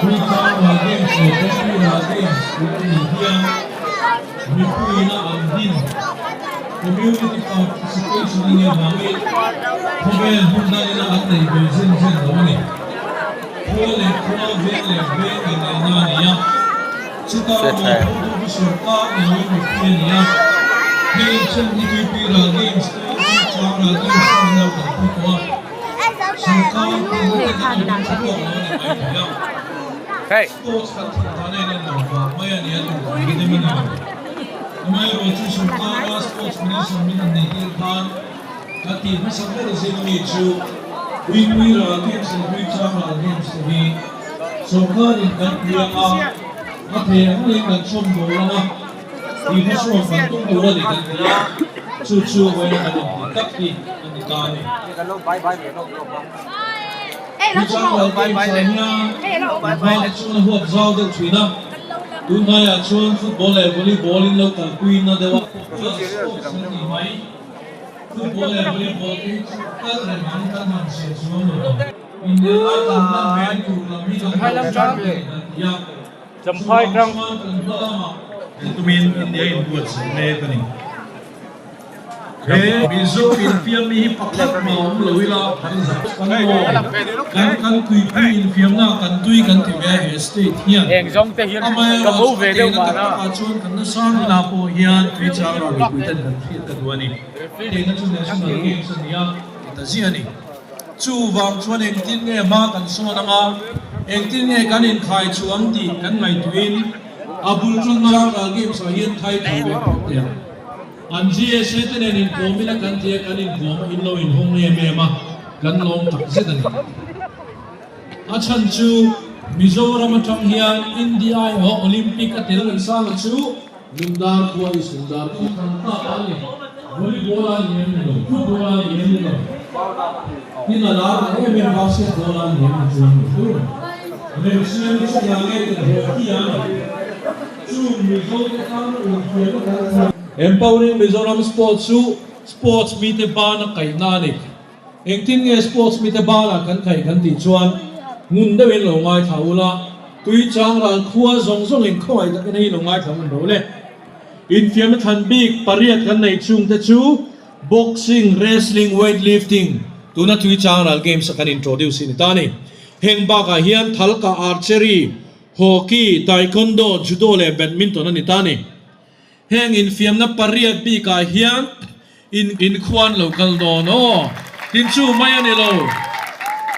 Tuichangral Games leh Kawngpuiral Games tih a nih hian mipuiina an din community participation a nih avangin khawvel hmun dangina an nei ve zen zen lo a ni. Khua leh khua, veng leh veng inelna a ni a, chuta mawhphurtu hi sawrkar ni loin mipui a ni a. Hei chen hi Tuipuiral Games te, Tuichangral Games te an lo kalpui tawh a. Tunhnaiah chuan football leh volleyball in lo kalpui na deuh a, popular sports kan tih mai. Football leh volleyball te hi chu kal reng ang kan han chhiar chuang lo ang. Inel lai kan hman ve na tur lam hi kan lo hre a ni kan ti a. Chuvang chuan kan hma lamah tumin India inbuatsaih mek a ni. He Mizo infiammi hi pakhat mah awm lo ila kan zah kan lawm. Kan kan tuipui infiamna kan tui kan ti ve a he state hian. Amaherawhchu a tehna tak takah chuan kan nasa rinah pawh hian tuichang ral mipui ten kan hriat ka duh a ni. Tehna chu National Games a ni a, ti ta ziah a ni. Chuvang chuan engtin nge hma kan sawn anga, engtin nge kan inkhai chuang tih kan ngaihtuahin a bul tanna ral games ah hian thai tho ve phawt teh ang. An GSA te nen inkawm ila kan tia kan inkawm a in lo inhawng em em a, kan lawm tak zet a ni. A chhan chu Mizoram atang hian India aiawh Olympic a tel leh sang a chu Lungdar khua i Sundar khua kan ta a ni. Volleyball a ni em ni lo, football a ni em ni lo, tin a lar leh em em basketball a ni em ni chuan ni tur. Remsiam hi chutiang nge tel hockey a ni. Chung Mizote tan infiamna kan thiam. Empowering Mizoram Sports chu sports mite bana kaihna a ni. Engtin nge sports mite bana kan kaih kan tih chuan ngun deuhin lo ngaithla ula, tui chang ral khua zawng zawngin khawngaih takin hei lo ngaithla ngun ro le. Infiamna thlan bik pariat kan neih chungte chu Boxing, Wrestling, Weightlifting tuna tui chang ral games a kan introduce hi ni ta a ni. Heng bakah hian thalka, archery, Hockey, Taekwondo, Judo leh Badminton a ni ta a ni. Heng infiamna pariat bikah hian in inkhuan lo kal dawn aw. Tin chu mai a ni lo.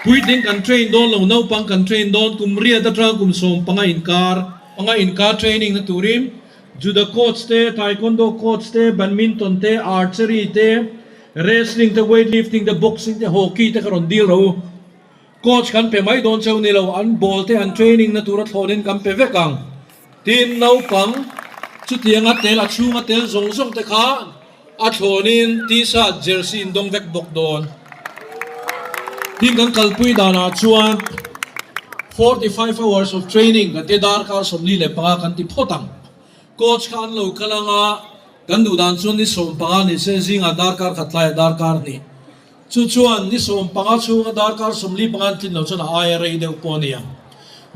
Puitling kan train dawn lo, naupang kan train dawn, kum riat atanga kum 15 inkar, panga inkar training na turin Judo coach te, Taekwondo coach te, Badminton te, Archery te, Wrestling te, Weightlifting te, Boxing te, Hockey te ka rawn deal ro. Coach kan pe mai dawn cheu ni lo, an ball te an training na tura thlawnin kan pe vek ang. Tin, naupang chutianga tel a chhunga tel zawng zawng te kha a thlawnin t-shirt, jersey in dawng vek bawk dawn. Tin, kan kalpui danah chuan 45 hours of training kan tia darkar 45 kan ti phawt ang. Coach kha an lo kal anga kan duh dan chuan ni 15 ni se zingah darkar khat laiah darkar hnih. Chu chuan ni 15 chhunga darkar 45 an tlin loh chuan a aia rei deuh pawh a ni ang.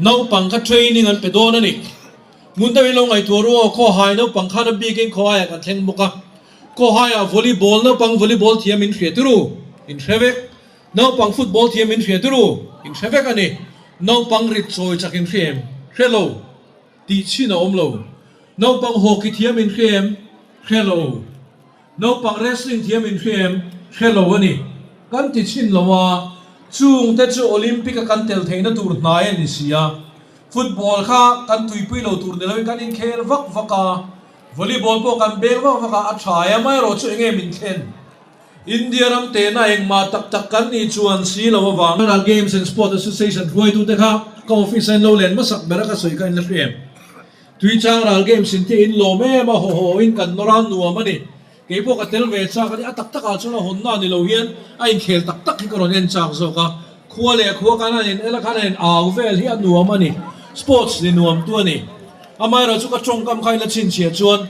Naupang kha training an pe dawn a ni. Ngun deuhin lo ngaihtuah ru aw, Khawhai naupang khan a bikin Khawhaiah kan thleng bawk a. Khawhaiah volleyball naupang volleyball thiam in hria turu, in hre vek. Naupang football thiam in hria turu, in hre vek a ni. Naupang rit chawi chak in hria em? Hre lo. Tih chhin a awm lo. Naupang hockey thiam in hria em? Hre lo. Naupang wrestling thiam in hria em? Hre lo a ni. Kan ti chhin lo a, chung te chu Olympic a kan tel theihna tur hnai a ni si a. Football kha kan tuipui lo tur ni loin kan inkhel vak vak a, volleyball pawh kan beng vak vak a, a tha e, amaherawh chu enge min thlen? India ram tehna engmah tak tak kan nih chuan si lo avang. Ghana Games and Sport Association hruaitute kha ka office a in lo len hmasak ber a ka sawi kha in la hre em? Tuichang ral games in te in lawm em a haw haw in kan nawr a nuam a ni. Kei pawh ka tel ve chak a ni. A tak takah chuan a hawnna ni lo hian a inkhel tak tak hi ka rawn en chak zawk a. Khua leh khua khan a in el a khan a in au vel hi a nuam a ni. Sports ni nuam tu a ni. Amaherawhchu ka tawngkam kha in la chhinchhiah chuan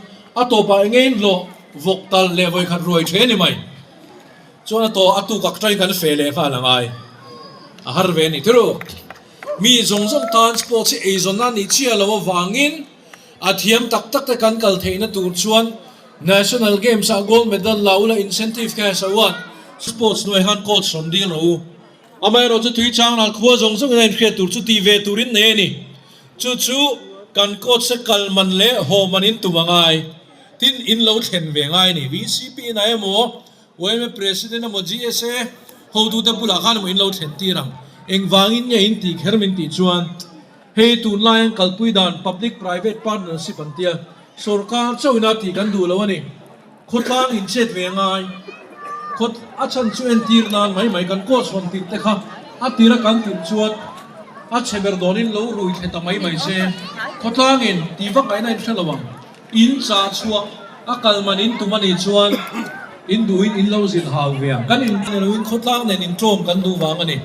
a tawpah eng nge in hlawh vawk talh leh vawikhat ruai the ni mai. Chuan a tawh a tuk ak tangin kan feh leh nghal angai. A har ve a ni thuruk. Mi zawng zawng tan sports hi eizawnna a nih chiah loh avangin a thiam tak tak te kan kal theihna tur chuan National Games ah gold medal la ula incentive cash award sports hnuai han coach rawn dil rawh u. Amaherawh chu tui chang ral khua zawng zawngin a inhriat tur chu ti ve turin nei a ni. Chu chu kan coach te kal man leh haw man in tum a ngai. Tin in lo thlen ve ngai a ni. VCP in a emaw YMA President emaw GSA hotute bulah khan emaw in lo thlen tir ang. Engvangin nge in tih kher min tih chuan hei tunlai an kalpui dan Public Private Partnership an tia sorkar chauhin a tih kan duh lo a ni. Khawtlang in chet ve ngai. Khawt a chhan chu entir nan mai mai kan coach rawn tirh te kha a tira kan tirh chuan a chhe ber dawnin lo rui thle ta mai mai se. Khawtlang in tih vak ngaihna in hre lo ang. In chah chhuah a kal man in tum a nih chuan in duhin in lo zin hau ve ang. Kan in lo in khawtlang nen in tlawm kan duh vang a ni.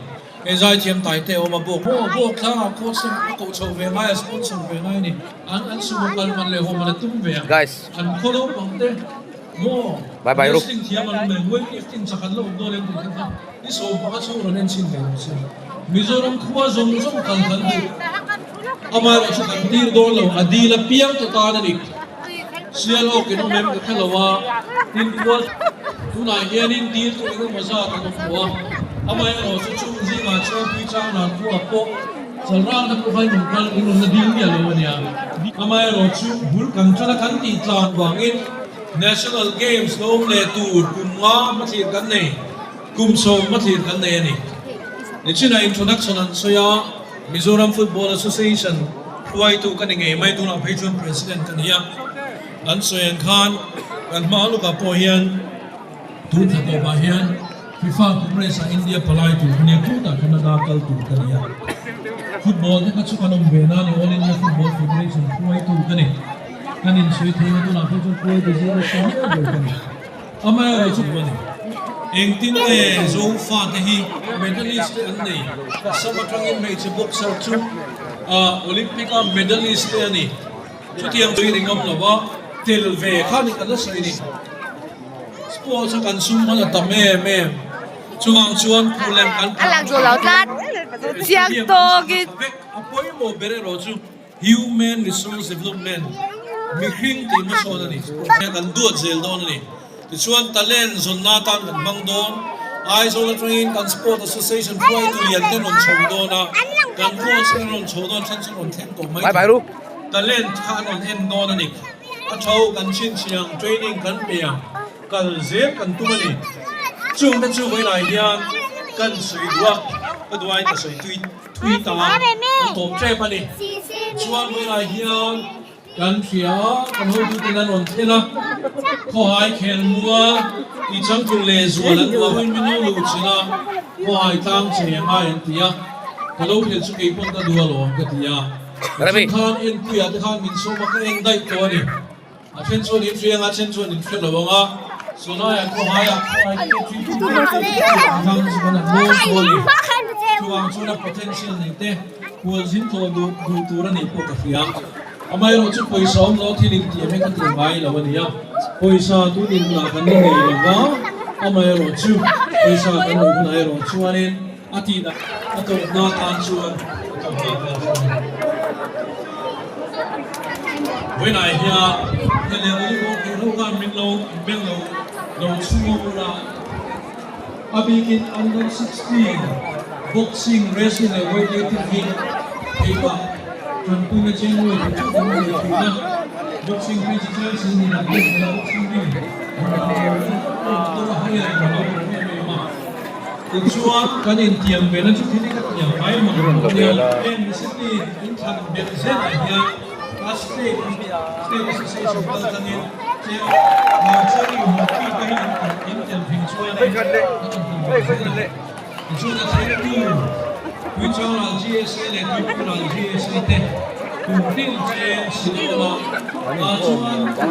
He zaithiam tai te awm a bawk. Aw bawk thlang ah coach te a koh chho ve ngai a sponsor ve ngai a ni. An an sumo kal man leh haw man a tum ve ang. Guys. An khaw naupang te maw Bye bye Rup. wrestling thiam an awm em weight lifting chak an la awm dawn em tih te kha i sawm pakhat chhung rawn en chhin ve ang che. Mizoram khua zawng zawng kal kan duh. Amaherawhchu kan tir dawn lo, a dil a piang ta tan a ni. Sial awk in awm em ka hre lo a, tin kual tunah hianin dil chu engemaw zat an awm tawh a. Amaherawhchu chung zingah chuan Tuichang ral khuaah pawh Chalrang te pawh kha in rawn kal in rawn la dil miah lo a nia. Amaherawhchu bul kan tan a kan tih tlan vangin National Games lo awm leh tur kum nga hmathlir kan nei, kum sawm hmathlir kan nei a ni. Nichina introduction an sawi a. Mizoram Football Association hruaitu ka ni ngei mai, tunah phei chuan President ka ni a. An sawi ang khan kan hma lukah pawh hian tun thla tawpah hian FIFA Congress ah India palai tur ka nia, khutah Canada kal tur ka ni a. Football te kha chu kan awm ve na a ni, All India Football Federation hruaitu ka ni. Kan insawi thei a, tunah phei chuan hruaitu zinga tam ber ber ka ni. Amaherawhchu a ni. Engtin nge Zofa te hi medalist te an nei? Assam atangin hmeichhe boxer chu Olympic a medalist te a ni. Chutiang chu i ringawm lo a, tel ve kha ni kan la sawi ni. Sports a kan sum hman a tam em em. Chuvang chuan phulem kan phah a pawimawh ber erawh chu. Human Resource Development, mihring tih hmasawn a ni. Kan duat zel dawn a ni. Tichuan talent zawnna atan kan hmang dawn. Aizawl atangin kan Sport Association hruaitu lian te rawn chho dawn a, kan coach te rawn chho dawn, then chu rawn thleng tawh mai thei. Talent kha an rawn en dawn a ni. A tho kan chhinchhiang, training kan pe ang, kal zel kan tum a ni. Chungte chu vawilah hian kan sawi duh a, ka duaiin ka sawi tui. Thui ta kan tawp tep a ni. Chuan vawilah hian kan hria a, kan hotuten an rawn thlen a, khawhai khelmua tih changtlung leh zual an duh a, vawiin min lo luh chin a, khawhai tlang chei a ngai an ti a, ka lo khelh chu kei pawn ka duh alawm ka ti a, tichuan khan enpuiah te khan min sawm a, ka en daih tawh a ni. A then chuan in hria anga, a then chuan in hre lo anga, Sawlaiah khawhaiah khawhai te tui tui te tlang chu kan han lawn tawh a ni. Chuvang chuan a potential nei te kual zin tawh duh duh tur a nih pawh ka hria. Amaherawh chu pawisa awm lo thil in tih em ka ti ngai lo a nia. Pawisa tun in hunah kan la nei lo va, amaherawh chu pawisa kan neih hunah erawh chuanin a tih dah a tawpna atan chuan a tawpna atan chuan. Vawiinah hian hetiang volleyball khelh ho khan min lo beng lo lo chhung a bula a bikin under 16 boxing, wrestling leh weightlifting hi theihpah tanpuina cheng nuai thei theuh kan nei thin a, boxing phei chu tlem sin ni ang deuh nia boxing ring motor a hire kan lo awm em em a. Tichuan kan intiam ve na chu thil hi ka tiam ngai mang lo nia heng discipline inthlan belh zelah hian a state state association kal tlangin cheng chuan hockey te hi in tel phei chuanin kan inthlan belh zel ang. Tichuan a thlengtu Tuichangral GSA leh Tuipural GSA te. Kum tin cheng Shillong-a ah chuan kum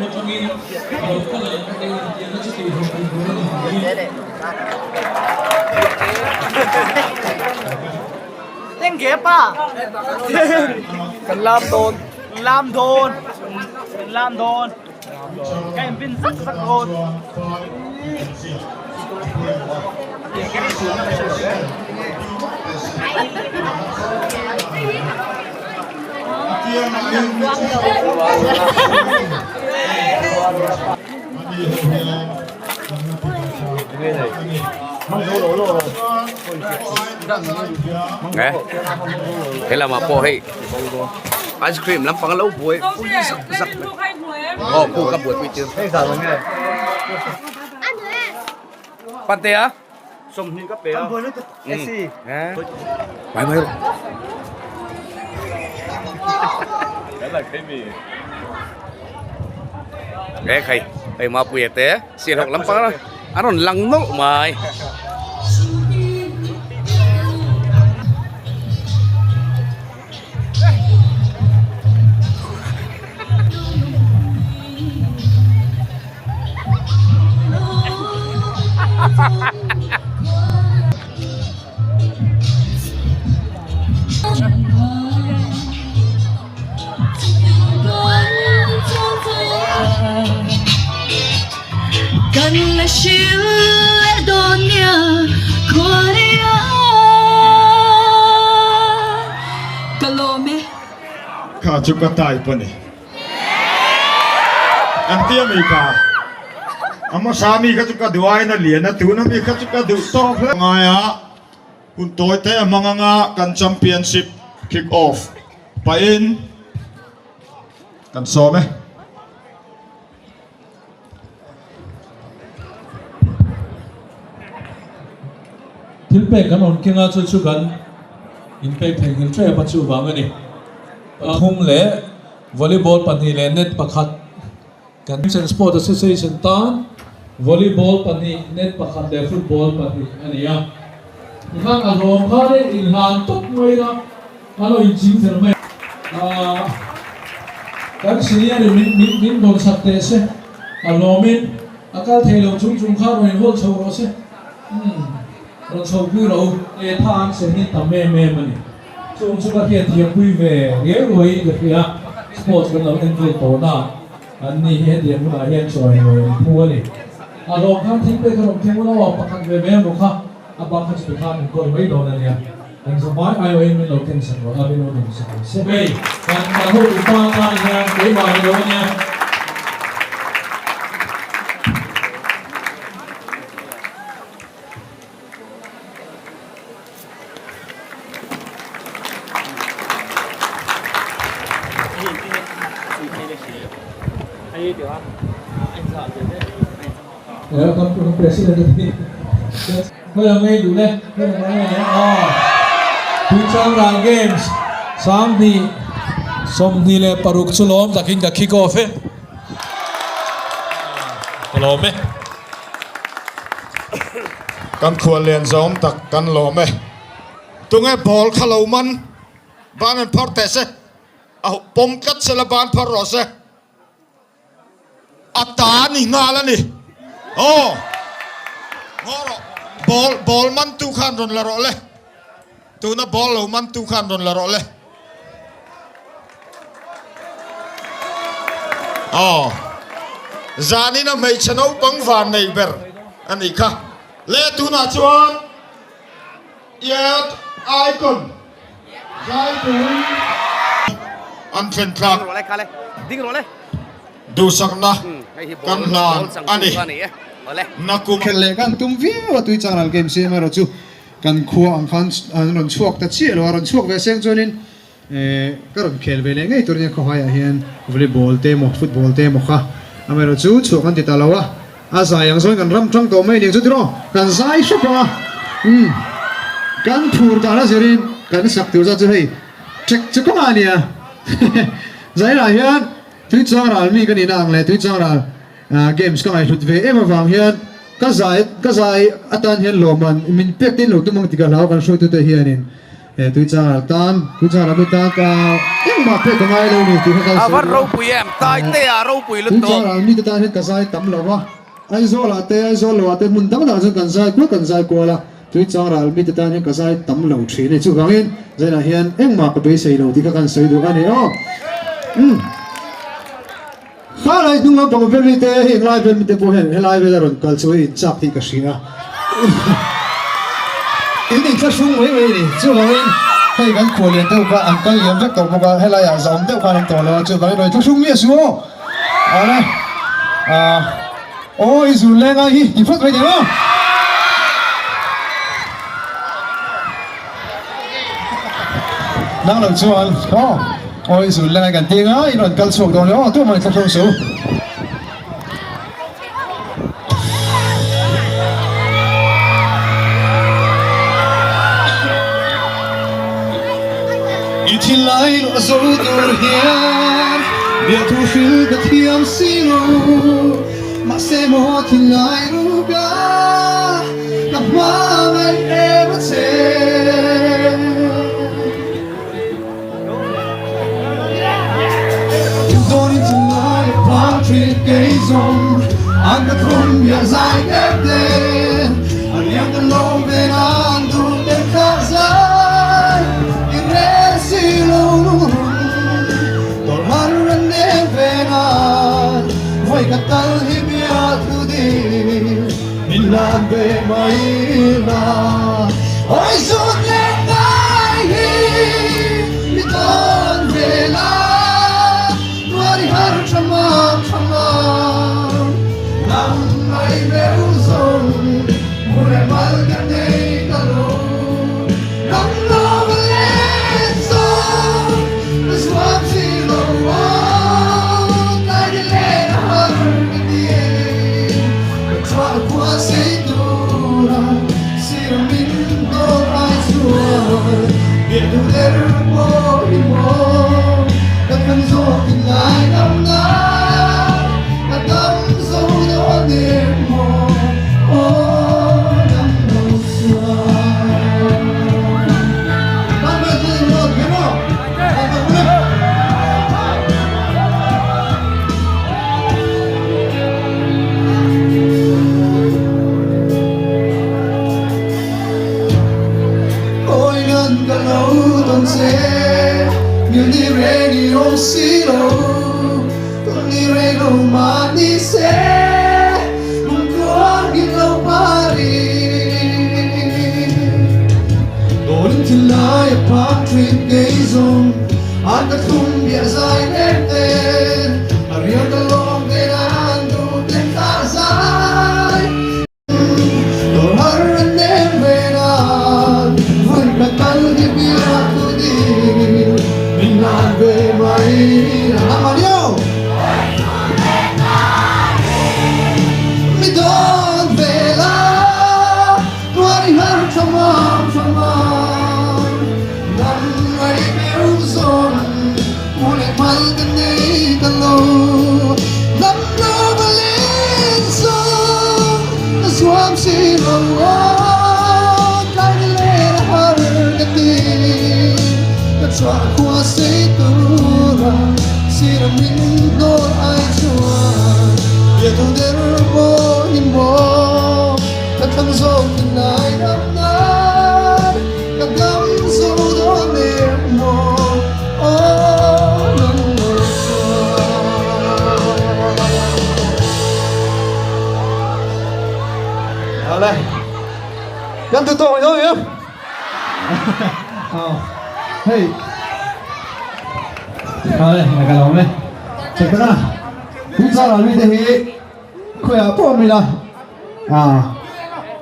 atangin a lo kal ang ka tih intiahna chu tih hlawhtling tur a ni mai. Kan lam dawn lam dawn lam dawn ka in pin zak zak dawn. He lamah pawh hei ice cream lampang a lo buai pui zak zak mai aw khu ka buaipui tir Pantea mai mai rawh e khai hei mapuia te sialhawk lampang a rawn lang nawlh mai. Kha chu ka type a ni. An tia mi kha. A hmasa mi kha chu ka duh aiin a lian a, tuna mi kha chu ka duh tawk hle. Ngai a, hun tawi te a hmang anga kan championship kick off pahin kan sawm e. Thil pek kan rawn keng a, chu chu kan inpek theihnghilh tep a chuvang a ni. Pathum leh volleyball pahnih leh net pakhat kan Chen Sport Association tan volleyball pahnih, net pakhat leh football pahnih a ni a. Tikhan a hlawm khan in inhlan tawp mai la, a lo inching fel mai a. Kan senior in min min min rawn sak teh se, a hlawmin a kal thei lo chung chung khan rawn inhawl chho rawh se. Umm rawn chho pui rawh u. He tha an sen hi tam em em a ni. Chung chu ka hriat thiam pui ve riau ruaiin ka hria. Sports kan lo enkawl tawhna an ni hi hetiang hunah hian chawi mawi an phu a ni. A hlawm khan thil pek a rawn thleng ula aw pakhat ve ve emaw kha a bang kha chuti khan enkawl mai dawn a nia. Engzawmai aiawhin min lo ken sak rawh a, min lo dawm sak ang se. Hei kan kan hotu pa tan hian keimah ni lo a nia. Tuichangral Games 2026 chu lawm takin ka kick off e. Ka lawm e. Kan khual lian zawm tak kan lawm e. Tunge ball kha lo man ban an phar teh se, a pawm tlat se la ban phar rawh se. A ta ni nghal a ni. Aw ngaw rawh ball ball man tu khan rawn la rawh le. Tuna ball lo man tu khan rawn la rawh le. Aw zanin a hmeichhe naupang van nei ber a nih kha. Le tunah chuan Yet Icon zai turin an thlen tlak duhsakna kan hlan a ni. Nakum. Khelh leh kan tum viau a Tuichangral Games hi amaherawhchu kan khua ang khan an rawn chhuak ta chiah lo a, rawn chhuak ve seng chuanin ka rawn khel ve leh ngei tur ania khawhaiah hian volleyball te emaw football te emaw kha amaherawhchu chhuah kan ti ta lo a, a zai ang zawngin kan ram tang tawh mai aniang chu tiraw kan zai hrep ang a umm kan phur dan a zirin kan sak tur zat chu hei chek chu kawngah ania zailah hian Tuichangral mi ka nihna ang leh Tuichangral Games ka ngaihhlut ve em avang hian ka zai ka zai atan hian lawmman min pek te in lo tum ang tih ka hlau kan hruaitute hianin. He tui changral tan, tui changral mi tan ka engmah pek ka ngai lo ni tih kha ka A sawi van duh a. ropui em, Taitea ropui Tui lutuk. changral mite tan hian ka zai tam lo va, Aizawl ah te, Aizawl lo ah te hmun dang dangah chuan kan zai kual kan zai kual a, tui changral mite tan hian ka zai tam lo thin a ni. Chuvangin zainah hian engmah ka beisei lo tih kha kan sawi duh a ni aw. Umm. Kha lai hnung lampang vel mite hei englai vel mite pawh hian helai vela rawn kal chu in chak tih ka hria. In inthlahrung mai mai a ni. Chuvangin hei kan khual lian deuh kha an kal liam vek tawh bawk a, helaiah zahawm deuh khan an tawh lo a, chuvangin rawn inthlahrung miah suh aw. Awle ah aw i zun leng ai hi ti phawt mai teh maw. Nang lo chuan aw. Awi zun lengai kan ti nga in rawn kal chhuak dawn le aw tumah in thlahrung su. I thinlai luah zo tur hian biahthu hril ka thiam si lo mahse maw thinlai ruka ka hmangaih em a che. Mi tawn ve la tuar i har tha mang tha mang Nang mai meu zawng mu leh mal ka nei ta lo Nang lo va let zawng ka zuam si lo aw Tlai ni len a har ka ti Ka thuah khua sei tura sir min dawn ai chuan Biak duh der pawh hi maw ka than zawk in lai dam nan ka dam zo dawn em maw aw dam lo chuan Tan ve chu in rawn thei maw tan ve ule. Ôi ngân ka lo tawn che Nhiều ni reng i awm si lo Tawn ni reng lo mah ni se Lung tluang in lo pari Tawn in thin lai a phak thin kei zawng An ka thlum bia zai nem ten A riang ka lawng ten an duh ten ta zai Dawr har an nem ve nan vui ka tal hi bia tu ding min lan ve mai la Mario Mi dawn ve la tuar i har tha mang tha mang Nang ai meu zawn mu leh mal ka nei ta lo Dam lo va len zawng ka zuam si lo aw Tlai ni len a har ka ti ka chhuah khua sei tura sir min dawr ai chuan Bia thu der pawh hi maw ka thlang zawk thinlai dam nan Ka dam zo dawn em maw aw nang lo chuan. Awle kan tu tawk ilo em aw hei awle ka lo me chekana tu chara mi te hi Khawiah pawh awm ila ah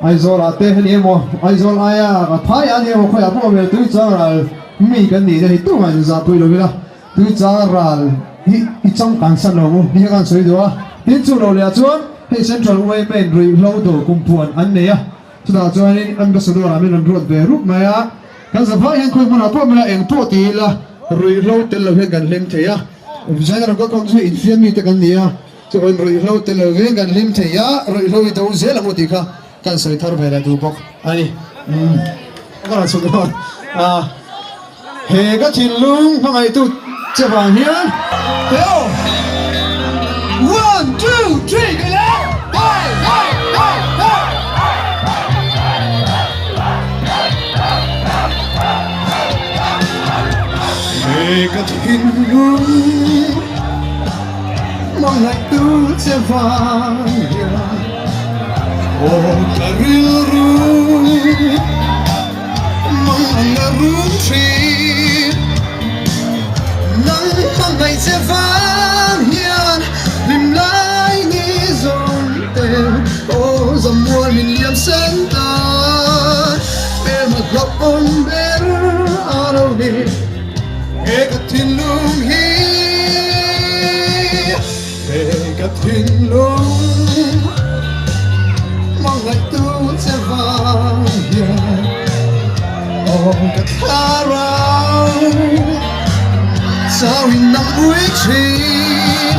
Aizawl ah te heni emaw Aizawl aia a phai ah ni emaw khawiah pawh awm ila tui chang ral mi kan nih na hi tumah in zah pui lo ila tui chang ral hi i changkan san lo mu ni kha kan sawi duh a tin chu lo leh ah chuan hei Central yma in ruihhlo dawr kumpuan an nei a chutah chuanin Ambassador ah min rawn ruat ve rup mai a kan zavai hian khawi hmunah pawh awm ila eng pawh ti ila ruihhlo tel lo hian kan hlim thei a General Kalkawng chu infiam mite kan ni a. Chuan ruihhlo te lo veng kan hlim thei a, ruihhlo hi do zel ang u tih kha kan sawi thar ve leh duh bawk a ni. Umm ka rawn chhuk dawn a. He ka thinlung hmangaihtu che vang hian. Theo! One, two, three, ka le! Hey! Hey! Hey! Hey! He ka thinlung hmangaihtu che vang hian. Aw ka rilru. Mang ang a rum thin Nang hmangaih che vang hian Hlim lai ni zawng te Aw zamual min liam sen ta Hmelma hlauhawm ber a lo ni He ka thinlung hi He ka thinlung hmangaihtu che vang hian aw ka thlarau chauhin nang ui thin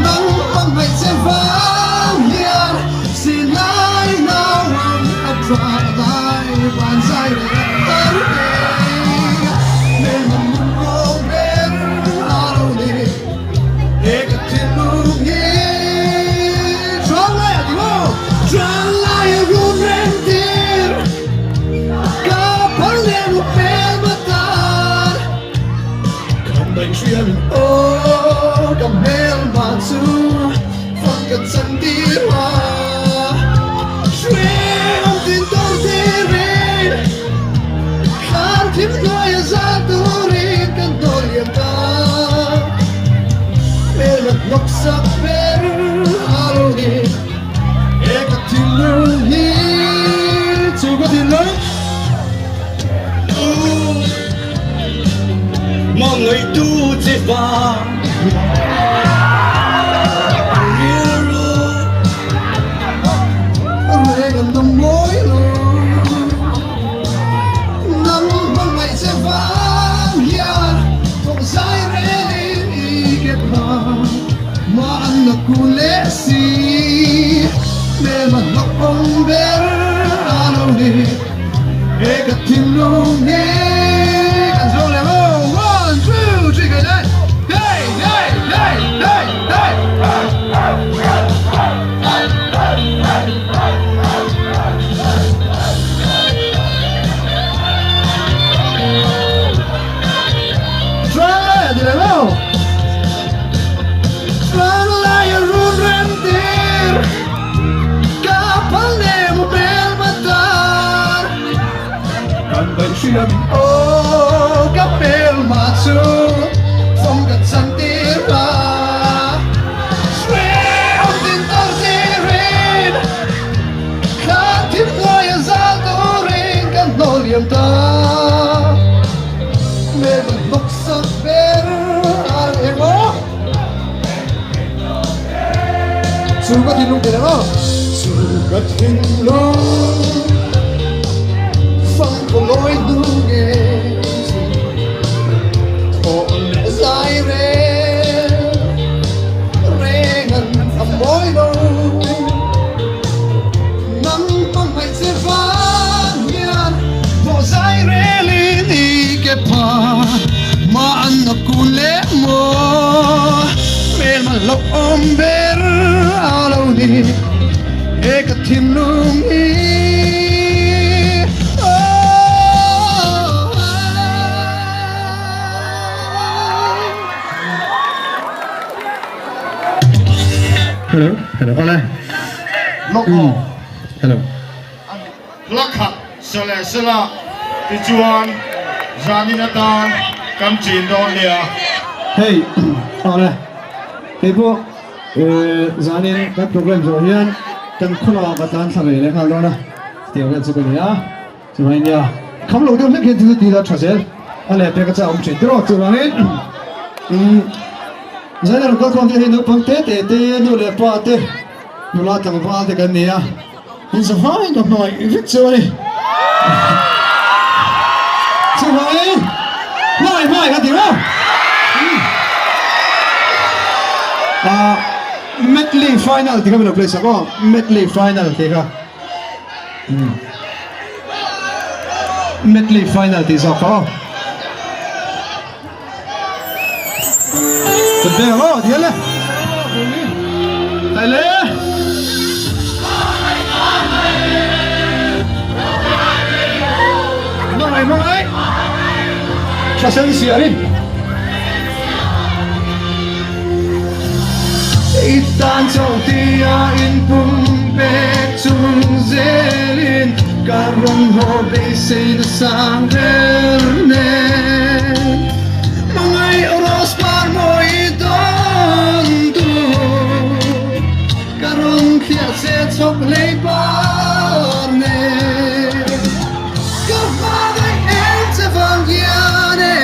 Nang hmangaih che vang hian silai nau ang a tla lai van zai leh har ngei Hmelma nun rawng ber a lo ni. He ka thinlung hi Tran lai a ti maw? Tran lai a run reng tir Ka phar leh mu hmel ma tan Kham daih hriam in aw ka hmel ma chu Fang ka chan tir a Hriam tin tawr tirin Thlan thim hnuai a za turin kan hnawl liam ta. Hmel a hnawk sak ber a lo ni. He ka thinlung hi chu ka thinlung. Hmangaihtu che vang rilru. Reng an awm mawi lo. Nang hmangaih che vang hian thawk zai relin i ke pha Mah an la ku leh si Hmel a hlauhawm ber a lo ni He ka thinlung hi kan zawng leh maw One, two, three kai le Hey, hey, hey, hey, hey Chu ka thinlung ti reng a. Chu ka thinlung fang khaw lawi hnu nge chu thawh leh zai reng reng an a mawi lo. Nang hmangaih che vang hian thawh zai relin i ke pha mah an na kun leh maw hmelma hlauh awm ber a lo ni he ka thinlung hi. Hello, hello, ole. Lawk aw. Hello. Hla khat sa leh sela tichuan zanin atan kan chin dawn nia. Hei, awle. Kei pawh zanin kan program zawh hian kan khawlawah ka tlan thla ve leh nghal dawn a, tiang vel chu ka ni a. Chuvangin nia, kham lo deuh hlek hian thil chu tih la tha zel a leh pek a chak awm thin tiraw. Chuvangin umm zanin rawn kal khawm te hi naupang te te te nu leh pa te nula tlangval te kan ni a, in za hmain ka hmangaih vek chu a ni. Chuvangin hmangaih hmangaih ka ti maw? Ah medley final tih kha min lo play sak aw, medley final tih kha. Medley final tih zawk kha aw. Kut beng ang aw dial e. Tai le. Mangai mangai. Thlasen siarin. I tan chauh tia inpum pek chung zelin ka rawn haw beisei na sang ber nen. Hmangaih rose par mawi dawn tur ka rawn thliah che chhawk hlei par nen. Ka hmangaih em che vang hian e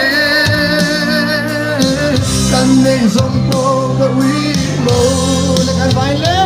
Kan nei zawng pawh ka ui lo le kan vai le.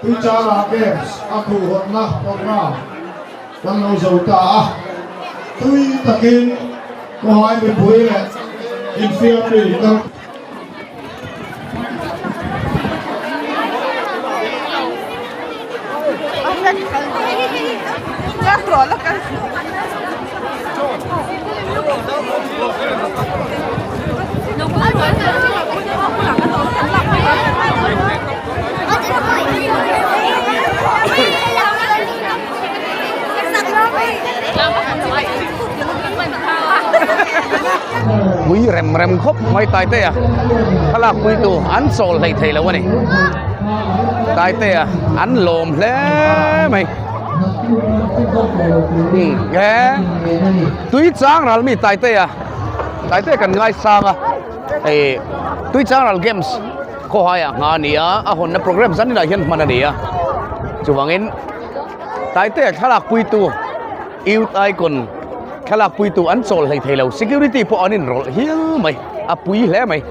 Tuichara Games a khuhhawnna program kan lo zo ta a, tui takin Khawhai mipui leh infiammi kal. Pui rem rem khawp mai Taitea thlalak pui tu an chawl hlei thei lo a ni Taitea an lawm hle mai he tui chang ral mi Taitea Taitea kan ngaisang a hei tui chang ral games khawhaiah ngha a ni a a hawnna program zan inah hian hman a ni a chuvangin Taitea thlalak pui tu Youth Icon thlalak pui tu an chawl hlei thei lo security pawh an inrawlh hial mai a pui hle mai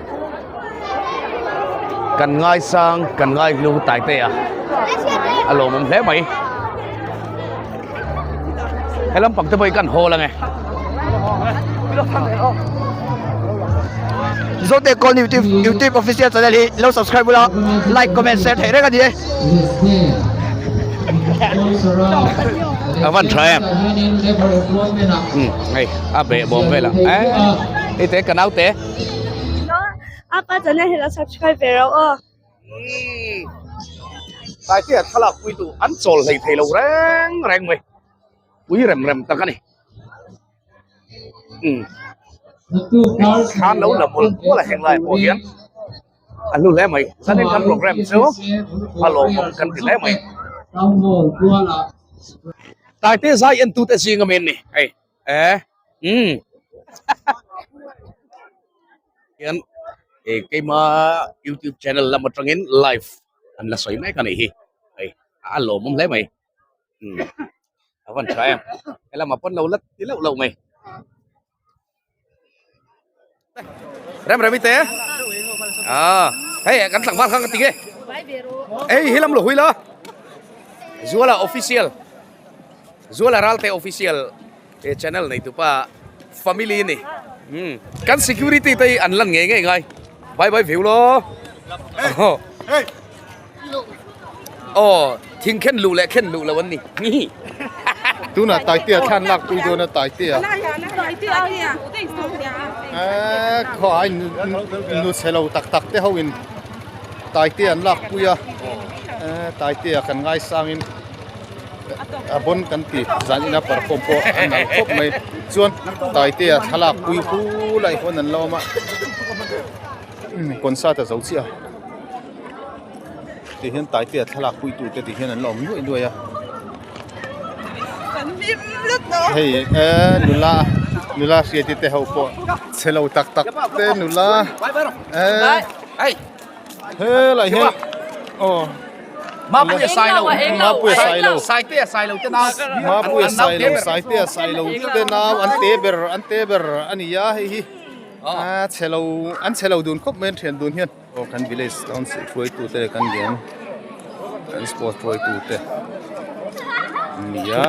kan ngaisang kan ngaihlu Taitea a lawmawm hle mai he lampang te pawh hi kan hawl ange. Zote Kawl YouTube YouTube official channel hi lo subscribe ula like comment share theih reng a ni e. A van tha em. Hei a beh bawm vel a eh hei te ka naute. Apa channel hi lo subscribe ve rawh aw. Taitea thlalak pui tu an chawl hlei thei lo reng reng mai pui rem rem tak a ni. Thlan lo la mawlh mawlh a heng lai pawh hian a hlu hle mai zanin kan program chu a lawmawm kan ti hle mai. Taitea zai en tute zing a men ni hei eh umm. Hian eh keima youtube channel lam atangin live an la sawi mek a nih hi hei a lawmawm hle mai umm a van tha em helamah pawn lo la ti loh loh mai rem rem i te ah hei kan tlangval kha ka ti nge ei hi lam lo hui la zuala official zuala ralte official He channel nei tupa family ni umm kan security te hi an lan ngei ngei ngai bye bye view lo aw thing khen luh leh khen luh lo an ni Tunah Taitea thlan lak pui dawn a Taitea eh khaw ai nu chhe lo tak tak te ho in Taitea an lak pui a eh Taitea kan ngaisang in. a bon kan ti zan ina perform pawh a nalh khawp mai chuan taitea thlalak pui hu lai hawn an lo awm a concert a zo chiah a ti hian taitea thlalak pui tu te ti hian an lo awm nuaih nuaih a hei eh nula nula hriati te ho pawh chhe lo tak tak te nula eh. Helai hian aw Mapuia Sailo Mapuia Sailo Saitea Sailo te nau Mapuia Sailo Saitea Sailo te nau an te ber an te ber a ni a hei hi a chhe lo an chhe lo dun khawp mai an thian dun hian aw kan village council hruaitu te leh kan gang kan sport hruaitu te an ni a.